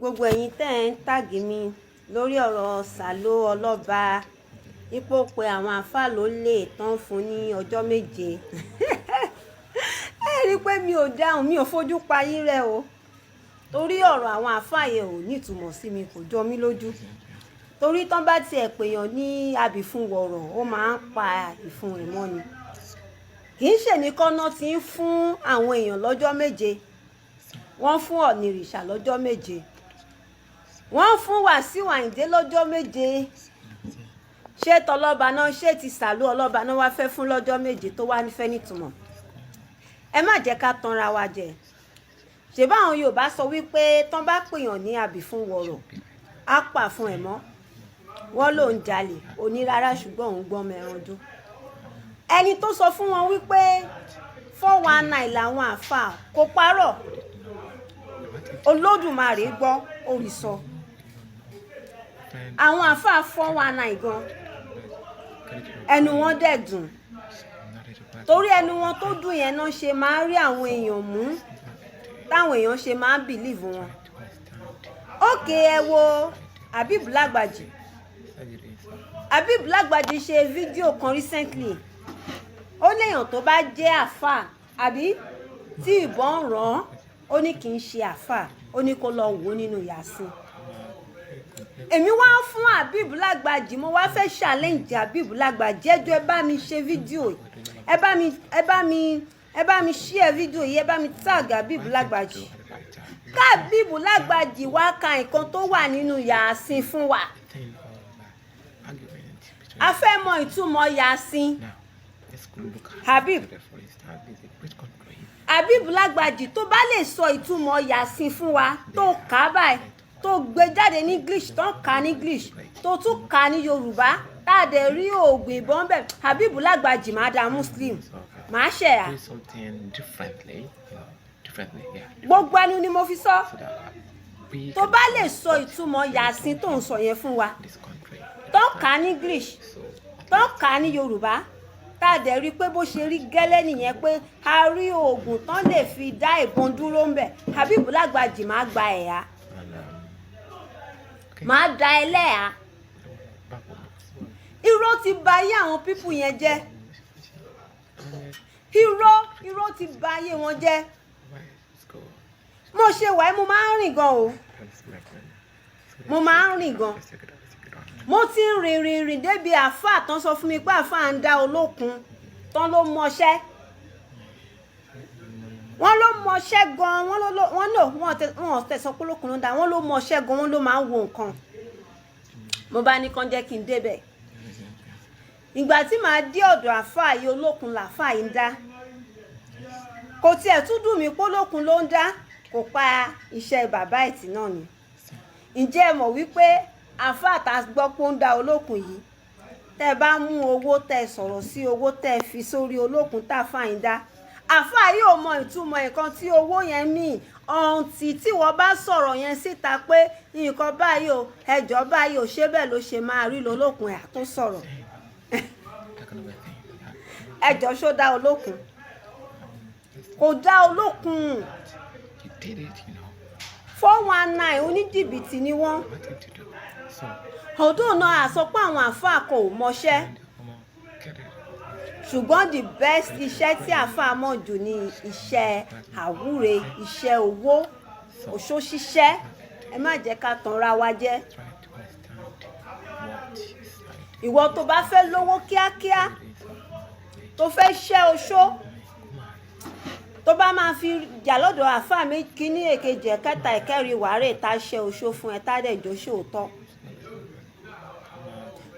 Gbogbo ẹ̀yin tẹ́ ẹ̀ ń tag mi lórí ọ̀rọ̀ Sàló Ọlọ́ba, ipò pé àwọn àáfàá ló lè tán fún ní ọjọ́ 7. Ẹ rí i pé mi ò dáhùn, mi ò fojú pa yín rẹ́ o, torí ọ̀rọ̀ àwọn àáfàá yẹn ò ní ìtumọ̀ sí mi, kò jọ mí lójú. Torí tán bá tiẹ̀ pèèyàn ní abìfun wọ̀rọ̀, ó máa ń pa ìfun rẹ̀ mọ́ ni. Kì í ṣe nìkan náà ti ń fún àwọn èèyàn lọ́jọ́ 7. Wọ́n fún Ọ̀nìrìṣà lọ́jọ́ 7, wọ́n fún Wàsíù Àyìndé lọ́jọ́ 7. Ṣé tọlọ́ba náà, ṣé ti Sàlú Ọlọ́ba náà wá fẹ́ fún lọ́jọ́ 7 tó wá nífẹ̀ẹ́ nítumọ̀? Ẹ má jẹ́ ká tanra wa jẹ. Ṣèbá àwọn Yorùbá sọ wípé tán bá pèèyàn ní abìfun wọ̀rọ̀, á pà fún ẹ̀ mọ́. Wọ́n ló ń jalè onírárá, ṣùgbọ́n òun gbọ́n mẹ́ran dún. Ẹni tó sọ fún wọn wípé 419 làwọn àáfàá kò parọ́. Olódùmarè gbọ́, orí sọ àwọn àáfàá 419 gan, ẹnu wọn dẹ̀ dùn. Torí ẹnu wọn tó dùn yẹn náà ṣe máa ń rí àwọn èèyàn mú, táwọn èèyàn ṣe máa ń believe wọn. Ókè, ẹ wo Habib Lágbàjì. Habib Lágbàjì ṣe fídíò kan recently. Ó léèyàn tó bá jẹ́ àáfàá àbí tí ìbọn ràn án, ó ní kì í ṣe àáfàá, ó ní kó lọ wò ó nínú Yàsín. Èmi wá fún Habib Lágbàjì, mo wá fẹ́ challenge Habib Lágbàjì. Ẹjọ́, ẹ bá mi ṣe fídíò yìí, ẹ bá mi share fídíò yìí, ẹ bá mi tag Habib Lágbàjì, kábíbù Lágbàjì wá ka nǹkan tó wà nínú Yàsín fún wa. A fẹ́ mọ ìtumọ̀ Yàsín. Habib Lágbàjì, tó bá lè sọ ìtumọ̀ Yàsín fún wa, tó kà á báyìí, tó gbé jáde ní English, tó ń kà á ní English, tó tún kà á ní Yorùbá, tá a dẹ̀ rí oògùn ìbọn bẹ́ẹ̀, Habib Lágbàjì, máa da Muslim, máa ṣẹ̀yà. Gbogbo ẹnu ni mo fi sọ. Tó bá lè sọ ìtumọ̀ Yàsín tó ń sọ yẹn fún wa, tó ń kà á ní English, tó ń kà á ní Yorùbá, tá a dẹ̀ rí i pé bó ṣe rí gẹ́lẹ́ nìyẹn, pé a rí oògùn tán lè fi dá ìbọn dúró ń bẹ̀, Habib Lágbàjì, máa gba ẹ̀yà, máa da ẹlẹ́yà. Irọ́ ti ba ayé àwọn people yẹn jẹ́. Irọ́ ti ba ayé wọn jẹ́. Mo ṣe wàá, mo máa ń rìn gan o, mo máa ń rìn gan. Mo ti rìn rìn rìn débi àáfàá tán sọ fún mi pé àáfàá ń dá olókun tán, ló mọṣẹ́. Wọ́n ló mọṣẹ́ gan. Wọ́n ló wọ́n lò wọ́n tẹ̀ sọ pé olókun ló ń dá. Wọ́n ló mọṣẹ́ gan, wọ́n ló máa ń wo nǹkan. Mo bá ní kán jẹ́ kí n débẹ̀. Ìgbà tí màá dé ọ̀dọ̀ àáfàá yìí, olókun làáfàá yìí ń dá. Kò tiẹ̀ tún dùn mí pé olókun ló ń dá, kò pa iṣẹ́ bàbá ẹ̀tì náà ni. Ǹjẹ́ ẹ mọ̀ wípé àáfàá tá a gbọ́ pé ó ń dá olókun yìí, tẹ́ ẹ bá mú owó tẹ́ ẹ sọ̀rọ̀ sí owó tẹ́ ẹ fi sórí olókun tá àáfàá yìí dá, àáfàá yìí ò mọ ìtumọ̀ nǹkan tí owó yẹn mì ọ̀ǹtì tí wọ́n bá sọ̀rọ̀ yẹn síta pé nǹkan báyìí o, ẹjọ́ báyìí o, ṣé bẹ́ẹ̀ ló ṣe máa rí lolókun ẹ̀ àtún sọ̀rọ̀. Ẹjọ́, ṣó dá olókun? Kò dá olókun. 419, oníjìbìtì ni wọ́n. Ọdún náà àsọ pé àwọn àáfàá kan ò mọṣẹ́, ṣùgbọ́n the best iṣẹ́ tí àáfàá mọ̀ jù ní iṣẹ́ àwúre, iṣẹ́ owó, oṣó ṣíṣẹ́. Ẹ má jẹ́ ká tanra wa jẹ. Ìwọ tó bá fẹ́ lówó kíákíá, tó fẹ́ ṣẹ́ oṣó, tó bá máa fi jà lọ́dọ̀ àáfàá mi kíní, èkejì, ẹ̀kẹta, ẹ̀kẹrin, wàárẹ̀ tá a ṣe oṣó fún ẹ, tá a dẹ̀ jó ṣòótọ́.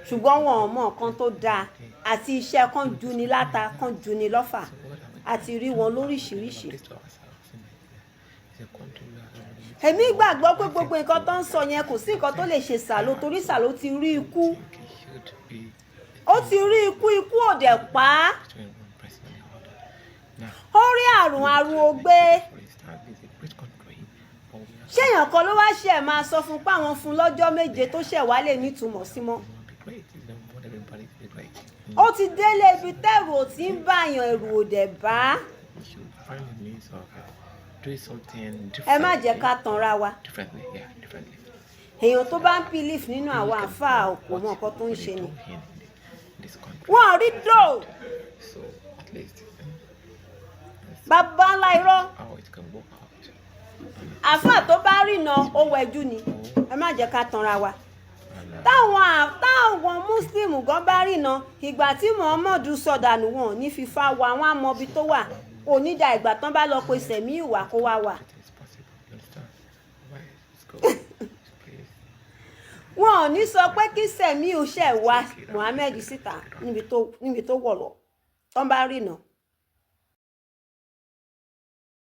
Ṣùgbọ́n wọn ò mọ nǹkan tó dáa àti iṣẹ́ kan juni láta, kan juni lọ́fà, àti rí wọn lóríṣiríṣi. Èmi gbàgbọ́ pé gbogbo nǹkan tó ń sọ yẹn, kò sí nǹkan tó lè ṣe Sàló, torí Sàló ti rí ikú, ó ti rí ikú, ikú ò dẹ̀ pa á. Ó rí àrùn, àrùn ò gbé. Ṣéèyàn kan ló wá ṣe ẹ̀ máa sọ fún pé àwọn fún lọ́jọ́ 7 tó ṣẹ̀ wá lè nítumọ̀ sí mọ́? Ó ti délé ibi tẹ́rù ò ti ń bàyàn, ẹ̀rù ò dẹ̀ bá. Ẹ má jẹ́ ká tanra wa. Differently. Èèyàn tó bá ń believe nínú àwọn àáfàá kò mọ nǹkan tó ń ṣe ni. This country. Wọn rí dò. So at least Bàbá ńlá irọ́. how it can work out. Àáfàá tó bá rìnà, ó wẹjú ni. Ẹ má jẹ́ ká tanra wa. And Táwọn Muslim gan bá rìnà, ìgbà tí Muhammadu sọdànù, wọn ò ní fífa wa, wọn á mọ ibi tó wà. Kò ní da ìgbà tán bá lọ pe sẹ̀mí ìwà kó wá wà. It is possible. You understand? Why it's go. Please. Wọn ò ní sọ pé kí sẹ̀mí ṣẹ̀ wá Muhammed síta níbi tó wọ̀ lọ tán bá rìnà.